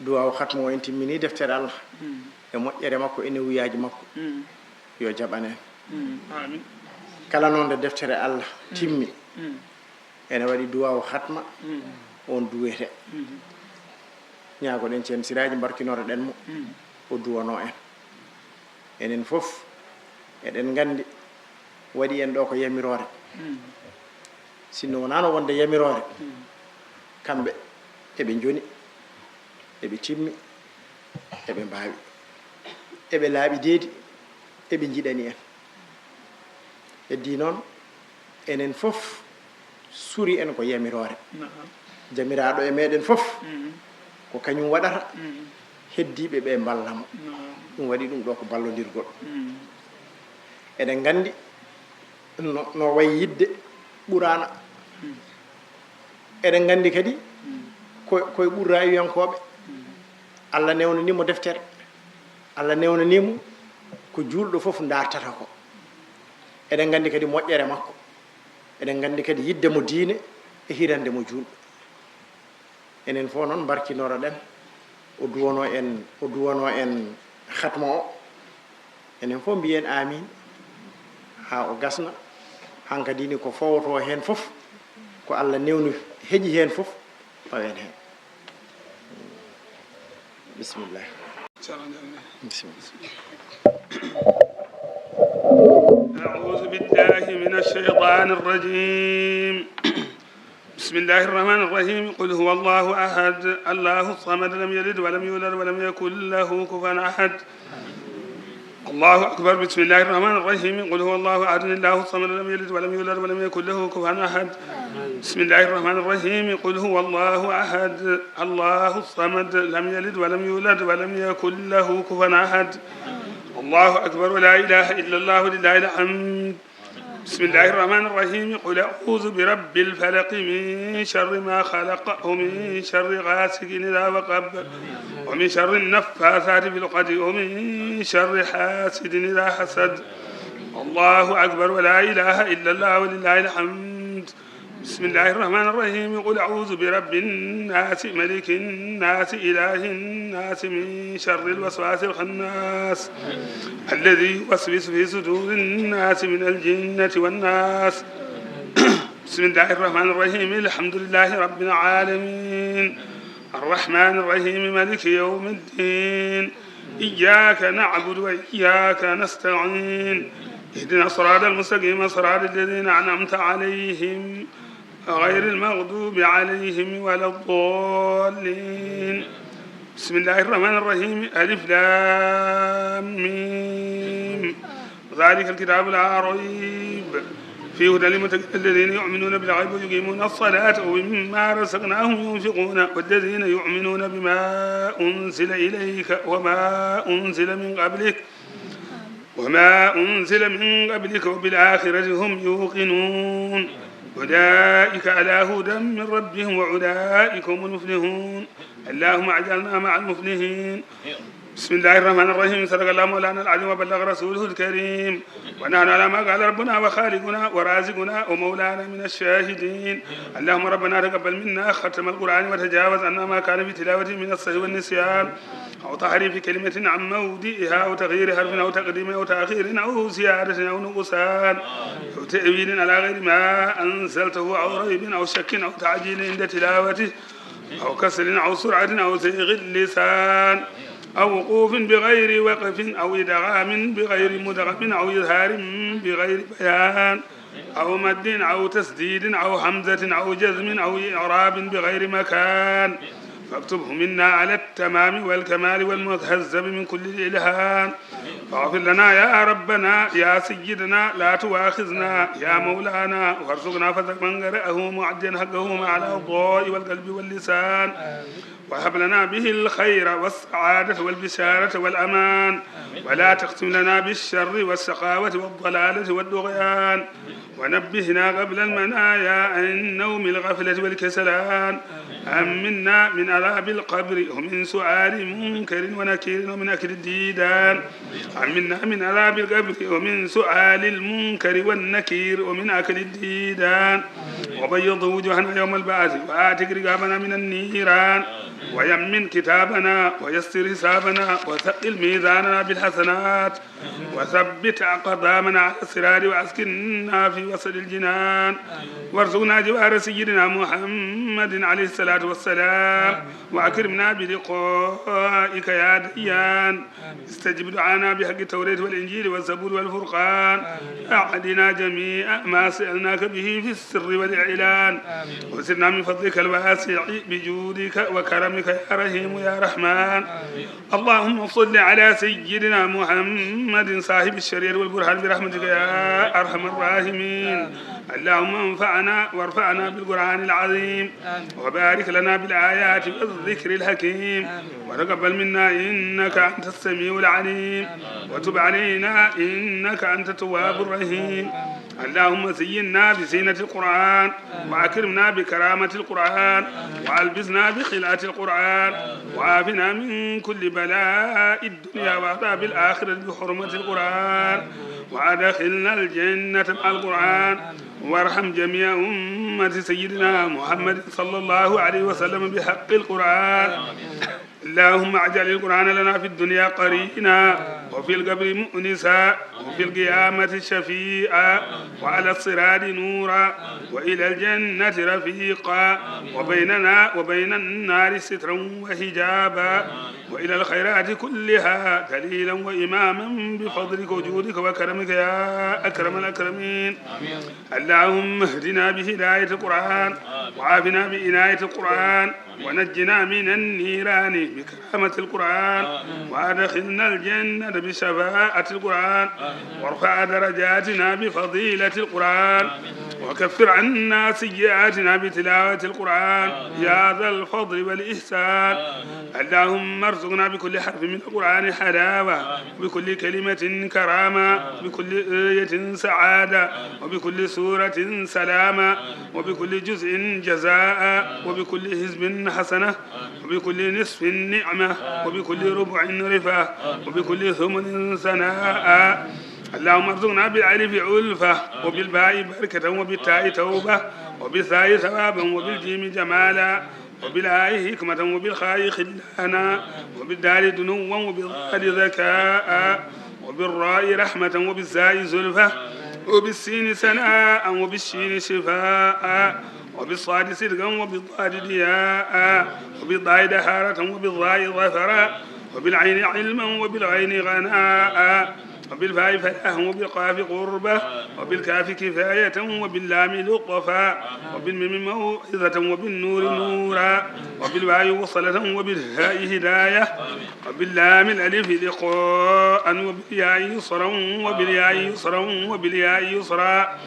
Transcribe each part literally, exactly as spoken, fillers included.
Duwaawu hatma o, en timmini deftere Allah e moƴƴere makko e newuyaaji makko. Yo jaɓan en. Amin. Kala noon nde deftere Allah timmi, ene waɗi duwaawu hatma, on duwete. Ñaagoɗen Ceerno Siraaji, mbarkinoro ɗen mo, o duwano en. Enen fof eɗen nganndi waɗi en ɗo ko yamiroore. Sinno wonaano wonde yamiroore, kamɓe eɓe njoni, eɓe timmi, eɓe mbaawi, eɓe laaɓi deedi, eɓe njiɗani en. Heddii noon, enen fof suri en ko yamiroore. Jamiraaɗo e meɗen fof, ko kañum waɗata heddiiɓe ɓe mballa mo. Ɗum waɗi ɗum ɗo ko ballondirgol. Eɗen nganndi no, no wayi yidde ɓuraana. Eɗen nganndi kadi ko, koye ɓurraawiyankooɓe, Allah newnanii mo deftere. Allah newnanii mo ko juulɗo fof ndaartata ko. Eɗen nganndi kadi moƴƴere makko. Eɗen nganndi kadi yidde mo diine e hirande mo juulɓe. Enen fof noon mbarkinoro ɗen, o duwano en, o duwano en hatma o. Enen fof mbiyen amin, haa o gasna. Hankadi ni ko fowto heen fof, ko Allah newni heƴi heen fof, pawen heen. Bismillah. Bismillah. أعوذ بالله من الشيطان الرجيم. بسم الله الرحمن الرحيم. قل هو الله أحد، الله الصمد، لم يلد ولم يولد ولم يكن له كفوا أحد. الله أكبر. بسم الله الرحمن الرحيم. قل هو الله أحد، الله الصمد، لم يلد ولم يولد ولم يكن له كفوا أحد. بسم الله الرحمن الرحيم. قل هو الله أحد، الله الصمد، لم يلد ولم يولد ولم يكن له كفوا أحد. الله أكبر. لا إله إلا الله، ولله الحمد. بسم الله الرحمن الرحيم. قل أعوذ برب الفلق، من شر ما خلق، ومن شر غاسق إذا وقب، ومن شر النفاثات في العقد، ومن شر حاسد إذا حسد. الله أكبر، ولا إله إلا الله، ولله الحمد. بسم الله الرحمن الرحيم. قل أعوذ برب الناس، ملك الناس، إله الناس، من شر الوسواس الخناس، الذي يوسوس في صدور الناس من الجنة والناس. بسم الله الرحمن الرحيم. الحمد لله رب العالمين. الرحمن الرحيم. مالك يوم الدين. إياك نعبد وإياك نستعين. اهدنا الصراط المستقيم، صراط الذين أنعمت عليهم، غير المغضوب عليهم ولا الضالين. بسم الله الرحمن الرحيم. ألف لام ميم. ذلك الكتاب لا ريب فيه هدى للمتقين الذين يؤمنون بالغيب ويقيمون الصلاة ومما رزقناهم ينفقون والذين يؤمنون بما أنزل إليك وما أنزل من قبلك وما أنزل من قبلك وبالآخرة هم يوقنون. أولئك على هدى من ربهم وأولئك هم المفلحون. اللهم اجعلنا مع المفلحين. بسم الله الرحمن الرحيم. صدق الله مولانا العظيم وبلغ رسوله الكريم. ونحن على ما قال ربنا وخالقنا ورازقنا ومولانا من الشاهدين. اللهم ربنا تقبل منا ختم القرآن وتجاوز عنا ما كان في تلاوته من السهو والنسيان أو تحريف كلمة عن موضعها أو تغيير حرف أو تقديم أو تأخير أو زيادة أو نقصان أو تأويل على غير ما أنزلته أو ريب أو شك أو تعجيل عند تلاوته أو كسل أو سرعة أو زيغ اللسان أو وقوف بغير وقف أو إدغام بغير مدغم أو إظهار بغير بيان أو مد أو تسديد أو همزة أو جزم أو إعراب بغير مكان، فاكتبه منا على التمام والكمال والمهذب من كل الإلحان. فاغفر لنا يا ربنا يا سيدنا، لا تؤاخذنا يا مولانا، وارزقنا فضل من قرأه معديا حقه مع الأعضاء والقلب واللسان. وهب لنا به الخير والسعادة والبشارة والأمان، ولا تختم لنا بالشر والشقاوة والضلالة والطغيان، ونبهنا قبل المنايا عن نوم الغفلة والكسلان. أمنا من عذاب القبر ومن سؤال منكر ونكير ومن أكل الديدان. أمنا من عذاب القبر ومن سؤال المنكر والنكير ومن أكل الديدان. وبيض وجوهنا يوم البعث وأعتق رقابنا من النيران. ويمن كتابنا ويسر حسابنا وثقل ميزاننا بالحسنات وثبت أقدامنا على الصراط وأسكننا في وسط الجنان وارزقنا جوار سيدنا محمد عليه الصلاة والسلام وأكرمنا بلقائك يا ديان. استجب دعانا بحق التوراة والإنجيل والزبور والفرقان. أعدنا جميع ما سألناك به في السر والإعلان. وزدنا من فضلك الواسع بجودك وكرمك يا رحيم يا رحمن. اللهم صل على سيدنا محمد صاحب الشريعة والبرهان برحمتك يا أرحم الراحمين. اللهم انفعنا وارفعنا بالقرآن العظيم وبارك لنا بالآيات والذكر الحكيم. وتقبل منا إنك أنت السميع العليم. وتب علينا إنك أنت التواب الرحيم. اللهم زينا بزينة القرآن وأكرمنا بكرامة القرآن وألبسنا بخلعة القرآن وعافنا من كل بلاء الدنيا وعذاب الآخرة بحرمة القرآن وأدخلنا الجنة مع القرآن وارحم جميع أمة سيدنا محمد صلى الله عليه وسلم بحق القرآن. اللهم اجعل القرآن لنا في الدنيا قرينا وفي القبر مؤنسا وفي القيامة شفيعا وعلى الصراط نورا وإلى الجنة رفيقا وبيننا وبين النار سترا وحجابا وإلى الخيرات كلها دليلا وإماما بفضلك وجودك وكرمك يا أكرم الأكرمين. اللهم اهدنا بهداية القرآن وعافنا بعناية القرآن ونجنا من النيران بكرامة القرآن وأدخلنا الجنة بشفاعة القرآن وارفع درجاتنا بفضيلة القرآن وكفر عنا سيئاتنا بتلاوة القرآن يا ذا الفضل والإحسان. اللهم ارزقنا بكل حرف من القرآن حلاوة وبكل كلمة كرامة وبكل آية سعادة وبكل سورة سلامة وبكل جزء جزاء وبكل حزب حسنة وبكل نصف نعمة وبكل ربع رفعة وبكل ثمن ثناء. اللهم ارزقنا بالألف ألفة وبالباء بركة وبالتاء توبة وبالثاء ثوابا وبالجيم جمالا وبالهاء حكمة وبالخاء خلانا وبالدال دنوا وبالضاد ذكاء وبالراء رحمة وبالزاء زلفى وبالسين سناء وبالشين شفاء وبالصاد صدقا وبالضاد ضياء وبالضاء دحارة وبالظاء ظفرا وبالعين علما وبالغين غناء وبالفاء فلاحا وبالقاف قربة وبالكاف كفاية وباللام لطفا وبالميم موعظة وبالنون نورا وبالواو وصلة وبالهاء هداية وباللام الألف لقاء وبالياء يسرا وبالياء يسرا وبالياء يسرا.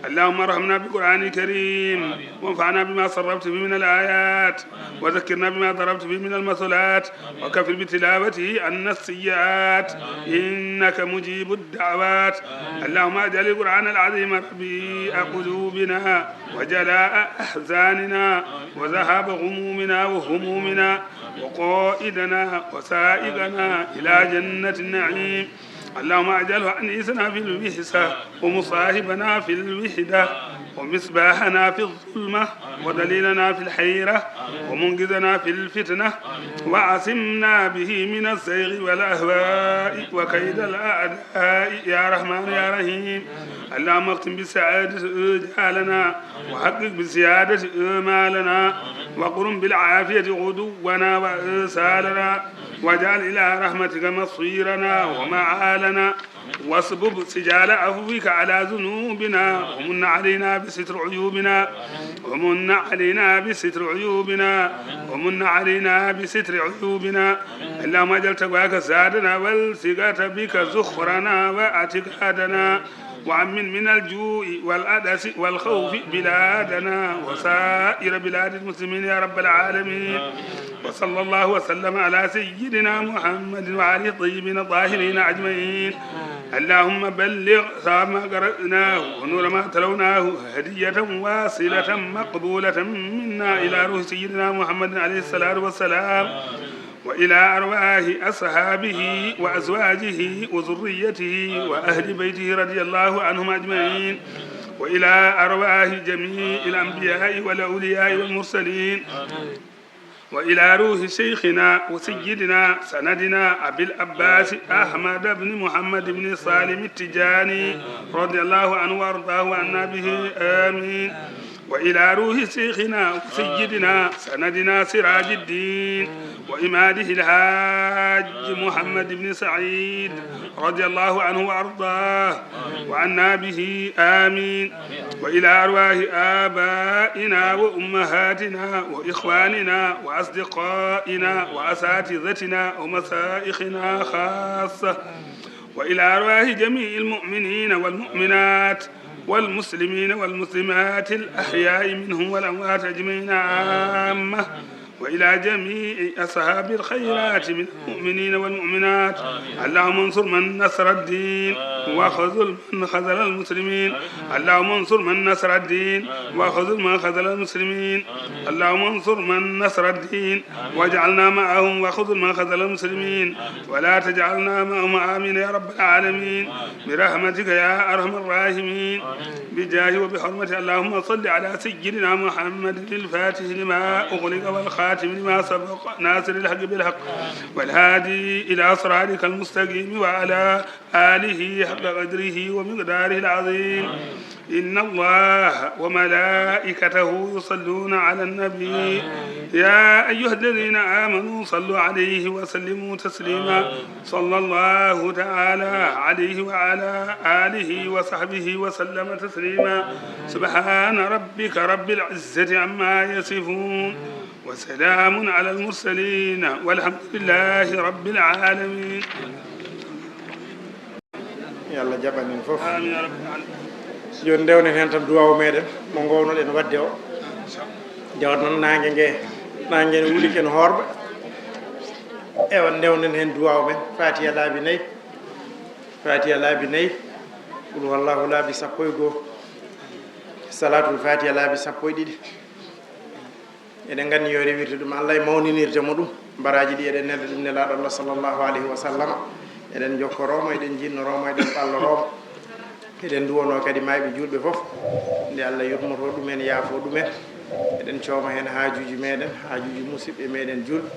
اللهم ارحمنا بالقرآن الكريم وانفعنا بما صرفت فيه من الآيات وذكرنا بما ضربت فيه من المثلات وكفر بتلاوته عنا السيئات إنك مجيب الدعوات. اللهم اجعل القرآن العظيم ربيع قلوبنا وجلاء أحزاننا وذهاب غمومنا وهمومنا وقائدنا وسائقنا إلى جنة النعيم. اللهم اجعله أنيسنا في الوحشة ومصاحبنا في الوحدة ومصباحنا في الظلمة ودليلنا في الحيرة ومنقذنا في الفتنة وعصمنا به من الزيغ والأهواء وكيد الأعداء يا رحمن يا رحيم. اللهم اختم بالسعادة آجالنا وحقق بالزيادة آمالنا وقرن بالعافية غدونا وآصالنا واجعل إلى رحمتك مصيرنا ومآلنا واسبب سجال عفوك على ذنوبنا ومن علينا بستر عيوبنا ومن علينا بستر عيوبنا ومن علينا بستر عيوبنا. اللهم اجعل تقواك زادنا والثقة بك ذخرنا واعتقادنا وأمن من الجوع والعطش والخوف بلادنا وسائر بلاد المسلمين يا رب العالمين. وصلى الله وسلم على سيدنا محمد وآله الطيبين الطاهرين أجمعين. اللهم بلغ ثواب ما قرأناه ونور ما تلوناه هدية واصلة مقبولة منا إلى روح سيدنا محمد عليه الصلاة والسلام وإلى أرواح أصحابه وأزواجه وذريته وأهل بيته رضي الله عنهم أجمعين وإلى أرواح جميع الأنبياء والأولياء والمرسلين وإلى روح شيخنا وسيدنا سندنا أبي العباس أحمد بن محمد بن سالم التجاني رضي الله عنه وأرضاه وعنا به، آمين. وإلى روح شيخنا وسيدنا سندنا سراج الدين وإماده الحاج محمد بن سعيد رضي الله عنه وأرضاه وعنا به، آمين. وإلى أرواح آبائنا وأمهاتنا وإخواننا وأصدقائنا وأساتذتنا ومشايخنا خاصة، وإلى أرواح جميع المؤمنين والمؤمنات والمسلمين والمسلمات الأحياء منهم والأموات أجمعين عامة، وإلى جميع أصحاب الخيرات من المؤمنين والمؤمنات. اللهم انصر من نصر الدين واخذل من خذل المسلمين. اللهم انصر من نصر الدين واخذل من خذل المسلمين. اللهم انصر من نصر الدين واجعلنا معهم واخذل من خذل المسلمين ولا تجعلنا معهم، آمين يا رب العالمين، برحمتك يا أرحم الراحمين. بجاه وبحرمة، اللهم صل على سيدنا محمد الفاتح لما أغلق والخاتم لما سبق ناصر الحق بالحق والهادي إلى صراطك المستقيم وعلى آله حق قدره ومقداره العظيم. إن الله وملائكته يصلون على النبي. يا أيها الذين آمنوا صلوا عليه وسلموا تسليما. صلى الله تعالى عليه وعلى آله وصحبه وسلم تسليما. سبحان ربك رب العزة عما يصفون وسلام على المرسلين والحمد لله رب العالمين. Yo Allah jaɓan en fof. Amin ya rabbal alamin. Jooni ndewnen heen tan duwaaw meɗen mo ngownoɗen waɗde o. Nde wonno naange nge, naange ne wuli ken hoorɓe. Ewa, ndewnen heen duwaaw men. Fatiha laabi nayi. Fatiha laabi nayi. Qul huwallahu laabi sappo e goo. Salatul Fatiha laabi sappo e ɗiɗi. Eɗen nganndi yo rewirde ɗum Allah e mawninirde mo ɗum. Baraaji ɗi eɗen nelda ɗum Nelaaɗo Allah sallallahu alayhi wa sallam. Eɗen njokkoroo mo, eɗen njinnoro mo, eɗen ɓalloroo mo. Eɗen nduwonoo kadi maayɓe juulɓe fof, nde Allah yurmotoo ɗumen, yaafoo ɗumen. Eɗen cooma heen haajuuji meɗen, haajuuji musidɓe meɗen juulɓe.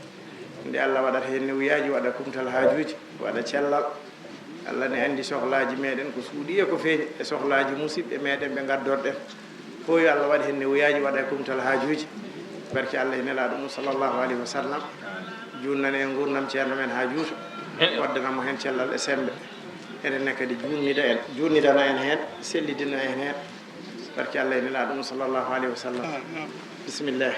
Nde Allah waɗata heen newuyaaji, waɗa kumtal haajuuji, waɗa cellal. Allah ne anndi sohlaaji meɗen, ko suuɗi e ko feeñi, e sohlaaji musidɓe meɗen ɓe ngaddorɗen. Fof yo Allah waɗ heen newuyaaji, waɗa e kumtal haajuuji. Barke Allah e Nelaaɗo mum sallallahu alayhi wa sallam. Juutnan en nguurndam ceerno men haa juuta. Waddana mo heen cellal e semmbe. Enen ne kadi juutnida en, juutnidana en heen, sellidina en heen. Barke Allah e Nelaaɗo mum sallallahu alayhi wa sallam. Bisimilla.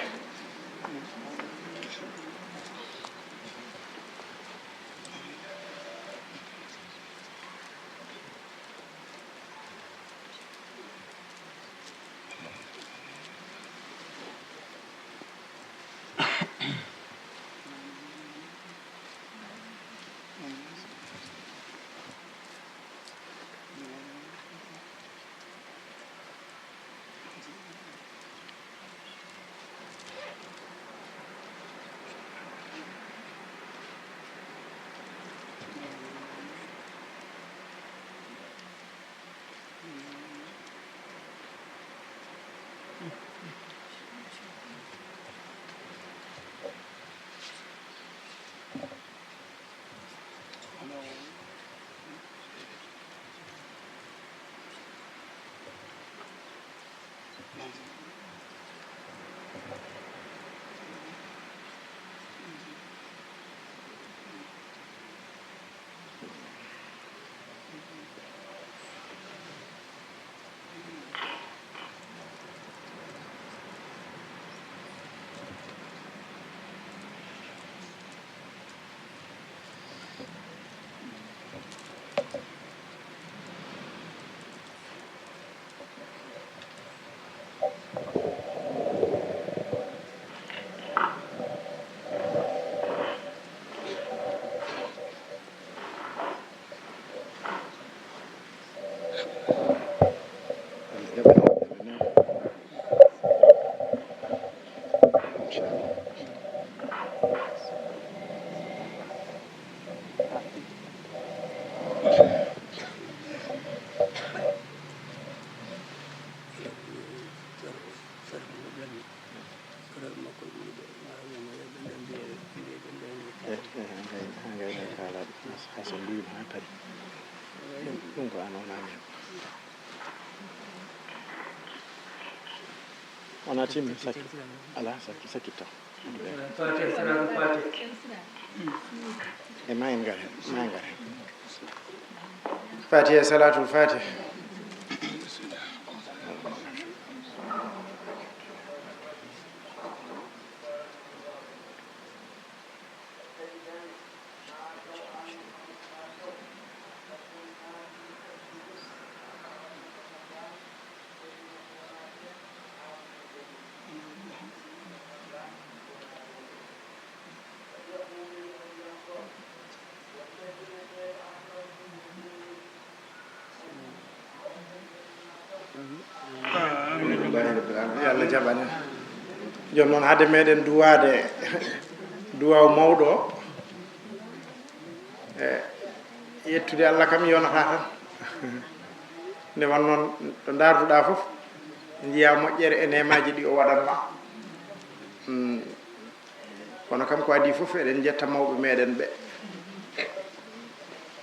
Kala, hasa mbiimi haa paari. Ɗum, ɗum ko an wonani hen. Wona timmi sakki. Ala sakki, sakki taw. Fatiha, salatul fatiha. E ma en ngar hen, ma en ngar hen. Fatiha, salatul fatiha. Yo Allah jaɓan en. Jooni noon, hade meɗen duwaade duwaaw mawɗo o, e yettude Allah kam yonataa tan. Nde won noon, to ndaarduɗaa fof, njiyaa moƴƴere e neemaaji ɗi o waɗan ma. Mm. Kono kam, ko adii fof, eɗen njetta mawɓe meɗen ɓe.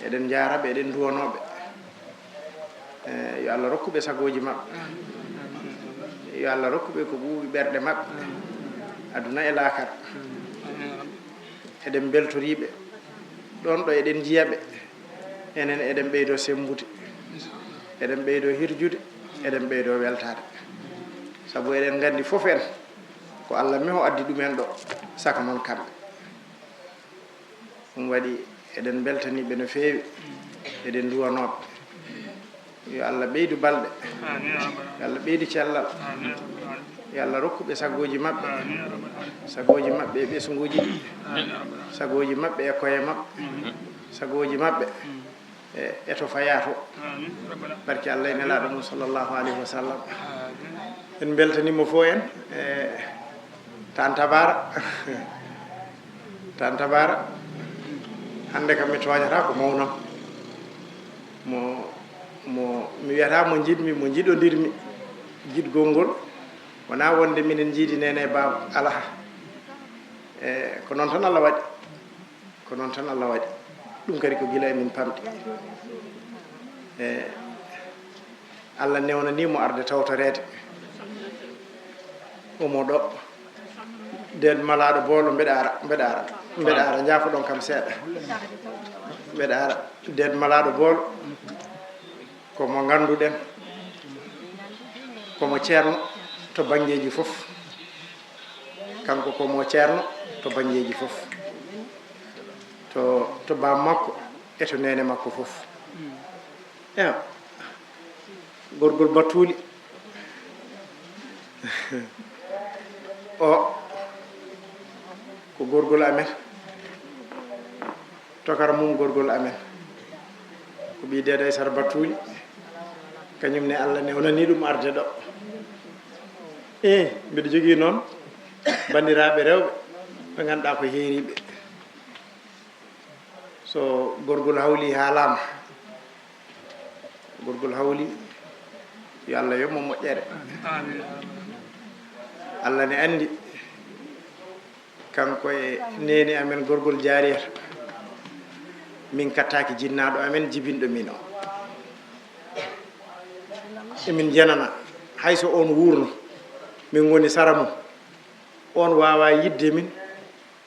Eɗen njaara ɓe, eɗen nduwanoo ɓe. Eh, yo Allah rokku ɓe sagooji maɓɓe. Yo Allah rokku ɓe ko ɓuuɓi ɓerɗe maɓɓe, aduna e laakara. Eɗen mbeltorii ɓe. Ɗoon ɗo eɗen njiya ɓe, enen eɗen ɓeydoo semmbude, eɗen ɓeydoo hirjude, eɗen ɓeydoo weltaade. Sabu eɗen nganndi fof en ko Allah meho addi ɗumen ɗo, saka noon kamɓe. Ɗum waɗi eɗen mbeltanii ɓe no feewi, eɗen nduwanoo ɓe. Yo Allah ɓeydu balɗe. Amin, ya rabbal alamin. Yo Allah ɓeydu cellal. Amin, ya rabbal alamin. Yo Allah rokku ɓe sagooji maɓɓe. Amin, ya rabbal alamin. Sagooji maɓɓe e ɓesnguuji ɗi. Amin, ya rabbal alamin. Sagooji maɓɓe e koye maɓɓe. Amin. Sagooji maɓɓe, mm, e, e to fayaa to. Amin, ya rabbal alamin. Barke Allah e Nelaaɗo mum, sallallahu alayhi wa sallam. Amin. En mbeltanii mo fof en. E, Tan Tabara. Tan Tabara, hannde kam mi tooñataa ko mawnam. Mo, mo, mi wiyataa mo njiɗmi, mo njiɗondirmi. Jiɗgol ngol wonaa wonde minen njiidi neene e baaba, alaa. E, ko noon tan Allah waɗi. Ko noon tan Allah waɗi. Ɗum kadi ko gila emin pamɗi. E, Allah newnanii mo arde tawtoreede. Omo ɗo. Deen malaaɗo boolo, mbeɗa ara, mbeɗa ara, mbeɗa ara, njaafoɗon kam seeɗa. Mbeɗa ara, deen malaaɗo boolo, ko mo ngannduɗen, ko mo ceerno to banngeeji fof. Kanko ko mo ceerno to banngeeji fof. To, to baam makko e to neene makko fof. Ewa, gorgol Batuli. O ko gorgol amen. Tokara mum gorgol amen. Ko ɓii Deeɗo Aysata Batuli. Kañum ne Allah newnanii ɗum arde ɗo. E, mbiɗo jogii noon banndiraaɓe rewɓe ɓe ngannduɗaa ko heeriiɓe. So gorgol hawlii haalaama, gorgol hawlii, yo Allah yoɓ mo moƴƴere. Amin. Allah ne anndi, kanko e neene amen gorgol Jaariyata, min kattaaki jinnaaɗo amen jibinɗo min o. Emin njenana, hay so on wuurno, min ngoni sara mum, on waawaa yiɗde min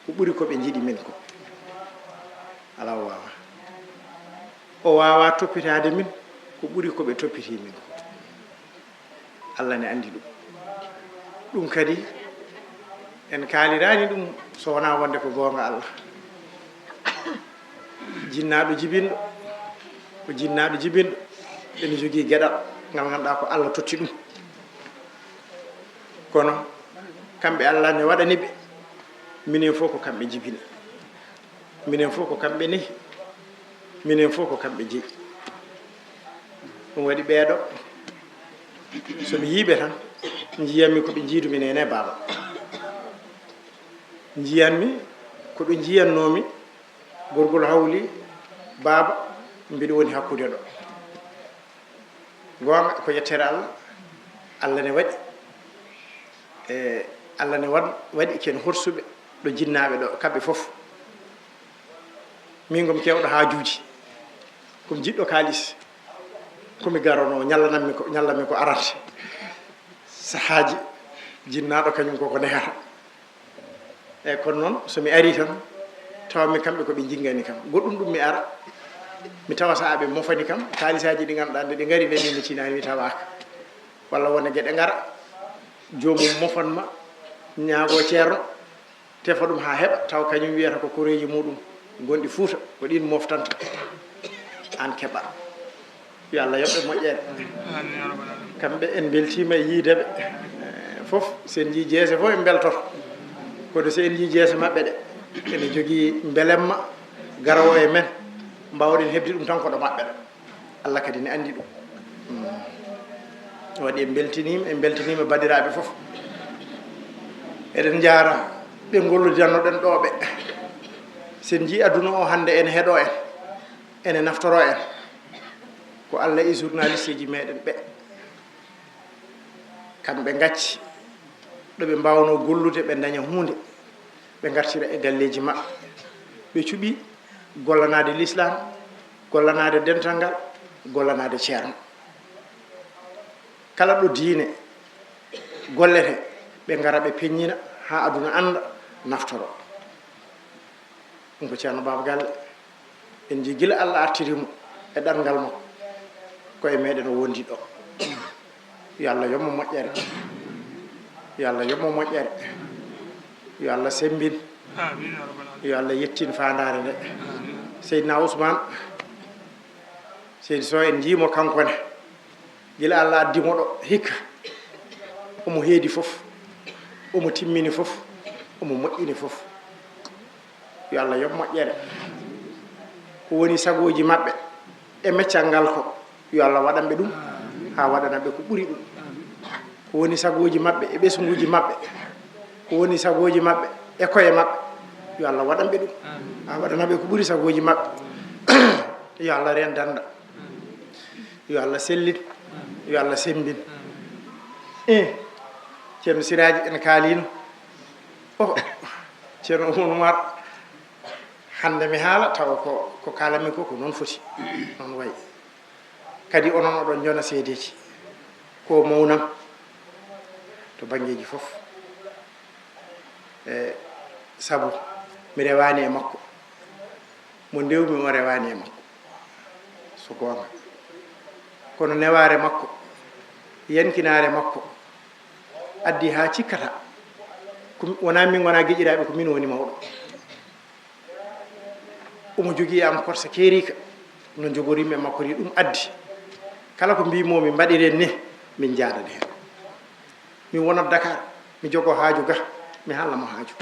ko ɓuri ko ɓe njiɗi min ko. Alaa, o waawaa. O waawaa toppitaade min ko ɓuri ko ɓe toppitii min ko. Allah ne anndi ɗum. Ɗum kadi, en kaaliraani ɗum so wonaa wonde ko goonga Allah. Jinnaaɗo jibinɗo, ko jinnaaɗo jibinɗo, ene jogii geɗal ngal ngannduɗaa ko Allah totti ɗum. Kono kamɓe, Allah ne waɗani ɓe, minen fof ko kamɓe njibini, minen fof ko kamɓe nehi, minen fof ko kamɓe jeyi. Ɗum waɗi ɓeeɗo, so mi yii ɓe tan, njiyanmi ko ɓe njiidumi neene baaba. Njiyanmi ko ɓe njiyannoomi, gorgol hawli baaba, mbiɗo woni hakkunde ɗo. Goonga, ko yettere Allah. Allah ne waɗi, e, Allah ne waɗ-, waɗi ken horsuɓe ɗo jinnaaɓe ɗo, kamɓe fof. Min ko mi keewɗo haajuuji, ko mi jiɗɗo kaalis, ko mi garono ñallanammi ko, ñallanmi ko arata. Sahaaji jinnaaɗo kañum koko nehata. Eyyi, kono noon, so mi arii tan, tawammi kamɓe ko ɓe njinngani kam. Goɗɗum ɗum mi ara, mi tawa so aɓe mofani kam, kaalisaaji ɗi ngannduɗaa nde ɗi ngari nde, min mi tinaani, mi tawaaka. Walla wona geɗe ngara, joomum mofan ma, ñaago ceerno, tefa ɗum haa heɓa, taw kañum wiyata ko koreeji muɗum gonɗi Fuuta, ko ɗin moftanta, aan keɓa. Yo Allah yoɓ ɓe moƴƴere. Kamɓe en mbeltiima e yiide ɓe. Eh, fof, so en njii jeese fof en mbeltoto. Kono so en njii jeese maɓɓe ɗe, ene jogii mbelemma garowo e men, mbaawɗen heɓde ɗum tan ko ɗo maɓɓe ɗo. Allah kadi ne anndi ɗum. Mm. Waɗi en mbeltiniima, en mbeltiniima banndiraaɓe fof. Eɗen njaara ɓe ngollidannoɗen ɗo ɓe. So en njii aduna o hannde ene heɗo en, ene naftoro en, ko Allah e journaliste ji meɗen ɓe. Kamɓe ngacci ɗo ɓe mbaawno gollude, ɓe ndaña huunde, ɓe ngartira e galleeji maɓɓe. Ɓe cuɓi gollanaade l'islam, gollanaade dental ngal, gollanaade ceerno. Kala ɗo diine gollete, ɓe ngara ɓe peññina haa aduna annda, naftoro. Ɗum ko Ceerno Baaba Galle. En njii gila Allah artiri mo e ɗanngal makko, ko e meɗen o wondi ɗo. Yo Allah yoɓ mo moƴƴere. Yo Allah yoɓ mo moƴƴere. Yo Allah semmbin. Amiin, ya rabbal aalamiin. Yo Allah yettin faandaare nde. Amiin. Seydina Ousmane, Seydi Sow, en njii mo kanko ne. Gila Allah addi mo ɗo hikka, omo heedi fof, omo timmini fof, omo moƴƴini fof. Yo Allah yoɓ moƴƴere. Ko woni sagooji maɓɓe e meccal ngal ko, yo Allah waɗan ɓe ɗum, haa waɗana ɓe ko ɓuri ɗum. Ko woni sagooji maɓɓe e ɓesnguuji maɓɓe, ko woni sagooji maɓɓe e koye maɓɓe, yo Allah waɗan ɓe ɗum, haa waɗana ɓe ko ɓuri sagooji maɓɓe. Yo Allah reen dannda. Yo Allah sellin, yo Allah semmbin. E Ceerno Siraaji en kaaliino. O Ceerno Oumar Oumar, hannde mi haala tawa ko, ko kaalanmi ko, ko noon foti, noon wayi. Kadi onon oɗon njona seedeeji, ko mawnam to banngeeji fof. E sabu mi rewaani e makko, mo ndewmi o rewaani e makko, so goonga. Kono newaare makko, yankinaare makko, addi haa cikkata ko wonaa min ngonaa giƴiraaɓe, ko min woni mawɗo. Omo jogii am korsa keeriika, no njogoriimi e makko ni, ɗum addi kala ko mbiimi mi mbaɗiren ni, min njaadani heen. Mi wonat Dakar, mi jogo haaju ga, mi haalna mo haaju,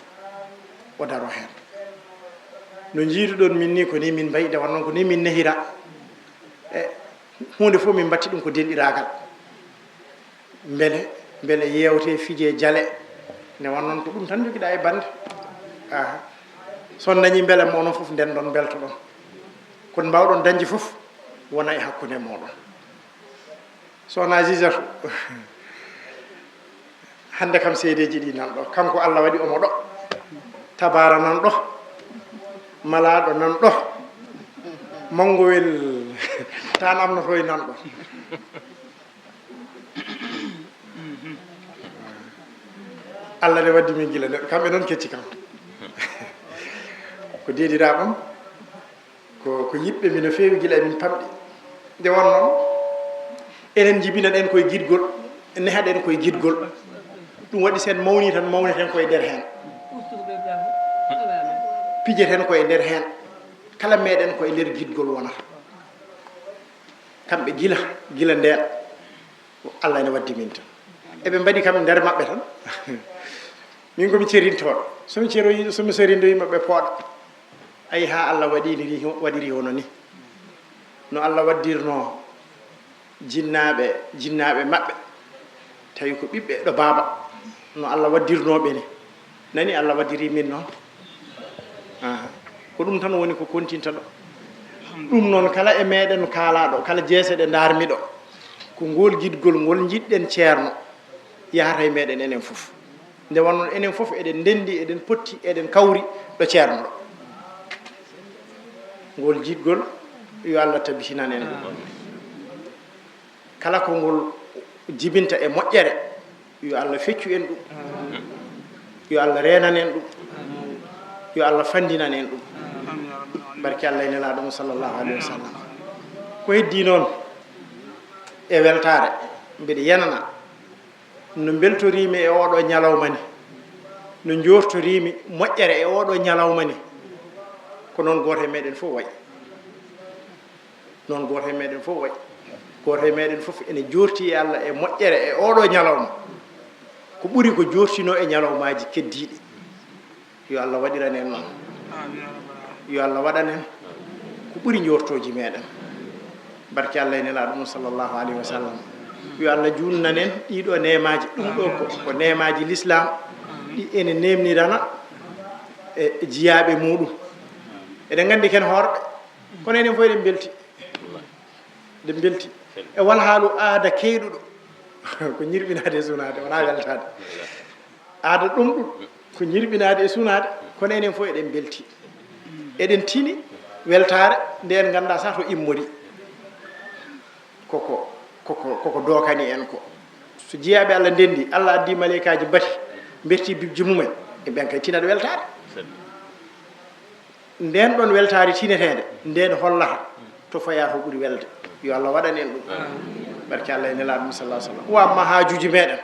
o daro heen. No njiiduɗon min ni, ko ni min mbayi, nde wonnoon ko ni min nehira. E huunde fof min mbatti ɗum ko denɗiraagal. Mbele, mbele yeewte, fije, jale. Nde wonnoon ko ɗum tan njogiɗaa e bannde. Aha. So on dañii mbele mo, onon fof nden ɗon mbeltoɗon. Kon mbaawɗon dañde fof wona e hakkunde mooɗon. Sohna Azizatou, hannde kam seedeeji ɗi nan ɗo. Kanko Allah waɗi omo ɗo. Tabaara nan ɗo. Malaaɗo nan ɗo. Manngowel tan amnoto e nan ɗo. Allah ne waddi min gila neɗɗo. Kamɓe noon kecci kam. Ko deediraaɓam. Ko, ko yiɗɓe mi no feewi gila emin pamɗi. Nde wonnoon, enen njibinaɗen koye giɗgol, nehaɗen koye giɗgol. Ɗum waɗi sen mawni tan, mawneten koye nder heen. Pijeten koye nder heen. Kala meɗen koye nder giɗgol wonata. Kamɓe gila, gila ndeen, ko Allah ene waddi min tan. Eɓe mbaɗi kam nder maɓɓe tan. Min ko mi cerintooɗo. So mi ceroyi, so mi serindoyi maɓɓe pooɗa. Ayi, haa Allah waɗiri, waɗiri hono ni. No Allah waddirnoo jinnaaɓe, jinnaaɓe maɓɓe, tawi ko ɓiɓɓe ɗo baaba. No Allah waddirnoo ɓe ni. Nani Allah waddiri min noon? Aha. Ko ɗum tan woni ko kontinta ɗo. Ɗum noon, kala e meɗen kaalaaɗo, kala jeese ɗe ndaarmi ɗo, ko ngol giɗgol ngol njiɗɗen ceerno yahata e meɗen enen fof. Nde wonnoon enen fof eɗen ndenndi, eɗen potti, eɗen kawri ɗo ceerno ɗo. Ngol jiɗgol, yo Allah tabitinan en ɗum. Kala ko ngol jibinta e moƴƴere, yo Allah feccu en ɗum. Yo Allah reenan en ɗum. Yo Allah fanndinan en ɗum. Barke Allah e Nelaaɗo mum, sallallahu alayhi wa sallam. Ko heddii noon e weltaare, mbiɗa yenana no mbeltoriimi e ooɗo ñalawma ni, no njoortoriimi moƴƴere e ooɗo ñalawma ni, ko noon gooto e meɗen fof wayi. Noon gooto e meɗen fof wayi. Gooto e meɗen fof ene joorti e Allah e moƴƴere e ooɗo ñalawma, ko ɓuri ko joortinoo e ñalawmaaji keddiiɗi. Yo Allah waɗiran en noon. Yo Allah waɗan en ko ɓuri njoortooji meɗen. Barke Allah e Nelaaɗo mum, sallallahu alayhi wa sallam. Yo Allah juutnan en ɗiɗo neemaaji. Ɗum ɗo ko, ko neemaaji lislaam, ɗi ene neemnirana e jiyaaɓe muɗum. Eɗen nganndi ken hoorɓe, kono enen fof eɗen mbelti. Eɗen mbelti. E wal haalu aada keyɗuɗo, ko ñirɓinaade e sunaade, wonaa weltaade. Aada ɗum ɗum, ko ñirɓinaade e sunaade, kono enen fof eɗen mbelti. Eɗen tini weltaare nde en nganndaa sah to immori. Koko, koko, koko dookani en ko. So jiyaaɓe Allah ndenndi, Allah addi maleykaaji bati, mberti bibji mumen, e ɓen kay tinat weltaare. Nden ɗon weltaare tineteende, nden hollata to fayaa to ɓuri welde. Yo Allah waɗan en ɗum. Barke Allah e Nelaaɗo mum, sallallahu alayhi wa sallam. Wa amma haajuuji meɗen,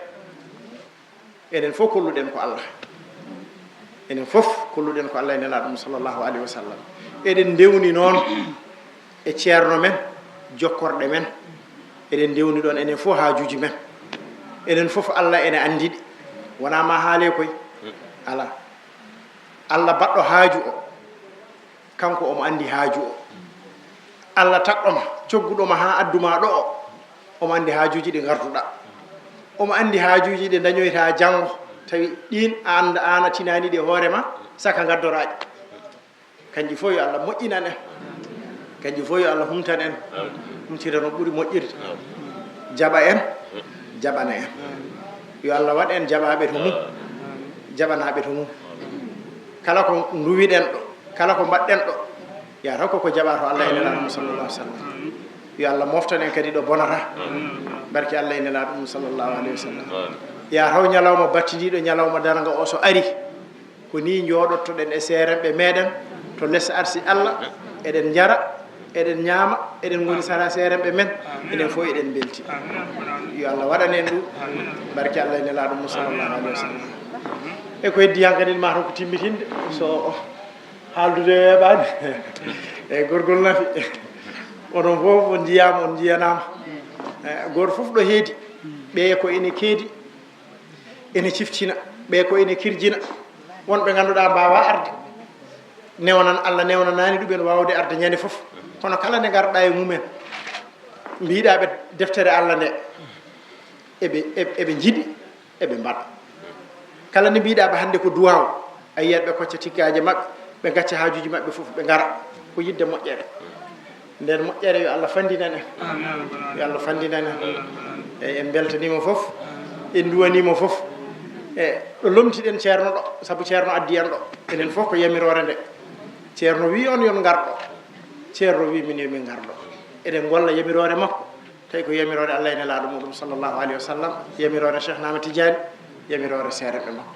enen fof kolluɗen ko Allah. Enen fof kolluɗen ko Allah e Nelaaɗo mum, sallallahu alayhi wa sallam. Eɗen ndewni noon e ceerno men, jokkorɗe men. Eɗen ndewni ɗoon enen fof haajuuji men. Enen fof Allah ene anndi ɗi. Wonaa ma haale koy. Alaa. Allah baɗɗo haaju o, kanko omo anndi haaju o. Allah taƴɗo ma, cogguɗo ma haa addu ma ɗo o, omo anndi haajuuji ɗi ngarduɗaa. Omo anndi haajuuji ɗi ndañoytaa janngo, tawi ɗiin a annda, aan a tinaani ɗi e hoore ma, saka ngaddoraa ɗi. Kanji fof yo Allah moƴƴinan en. Kanji fof yo Allah humtan en. Humtira no ɓuri moƴƴirde. Jaɓa en, jaɓana en. Yo Allah waɗ en jaɓaaɓe to mum, jaɓanaaɓe to mum. Kala ko nduwiɗen ɗo, kala ko mbaɗɗen ɗo, ya taw koko jaɓaa to Allah e Nelaaɗo mum, sallallahu alayhi wa sallam. Yo Allah moftan en kadi ɗo bonata. Barke Allah e Nelaaɗo mum, sallallahu alayhi wa sallam. Ya taw ñalawma battidiiɗo, ñalawma darnga o so ari, ko nii njooɗottoɗen e seeremɓe meɗen to les arsi Allah, eɗen njara, eɗen ñaama, eɗen ngoni sara seeremɓe men, enen fof eɗen mbelti. Yo Allah waɗan en ɗum. Barke Allah e Nelaaɗo mum, sallallahu alayhi wa sallam. E ko heddi han kadi, ma taw ko timmitinde, so haaldude weeɓaani. E gorgol nafi. Onon fof on njiyaama, on njiyanaama. E, gooto fof ɗo heedi. Ɓe ko ene keedi, ene ciftina. Ɓe ko ene kirjina. Won ɓe ngannduɗaa mbaawaa arde. Newnan Allah, newnanaani ɗumen waawde arde ñande fof. Kono kala nde ngarɗaa e mumen, mbiɗaa ɓe deftere Allah nde, eɓe, eɓe, eɓe njiɗi, eɓe mbaɗa. Kala nde mbiɗaa ɓe hannde ko duwaaw, a yiyat ɓe kocca tikkaaje maɓɓe, ɓe ngacca haajuuji maɓɓe fof, ɓe ngara. Ko yiɗde moƴƴere. Nden moƴƴere yo Allah fanndinan en. Yo Allah fanndinan en. Eyi, en mbeltaniima fof. En nduwaniima fof. E ɗo lomtiɗen ceerno ɗo, sabu ceerno addi en ɗo. Enen fof ko yamiroore nde. Ceerno wii on yo on ngar ɗo. Ceerno wii min yo min ngar ɗo. Eɗen ngolla yamiroore makko. Tawi ko yamiroore Allah e Nelaaɗo muɗum, sallallahu alayhi wa sallam, yamiroore Cheikh Ahmad Tidiane, yamiroore seereɓe makko.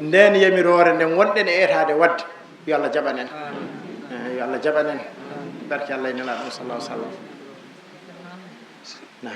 Nden yamiroore nde ngonɗen e etaade waɗde, yo Allah jaɓan en. Eh, yo Allah jaɓan en. Barke Allah e Nelaaɗo mum, sallallahu alayhi wa sallam. Naam.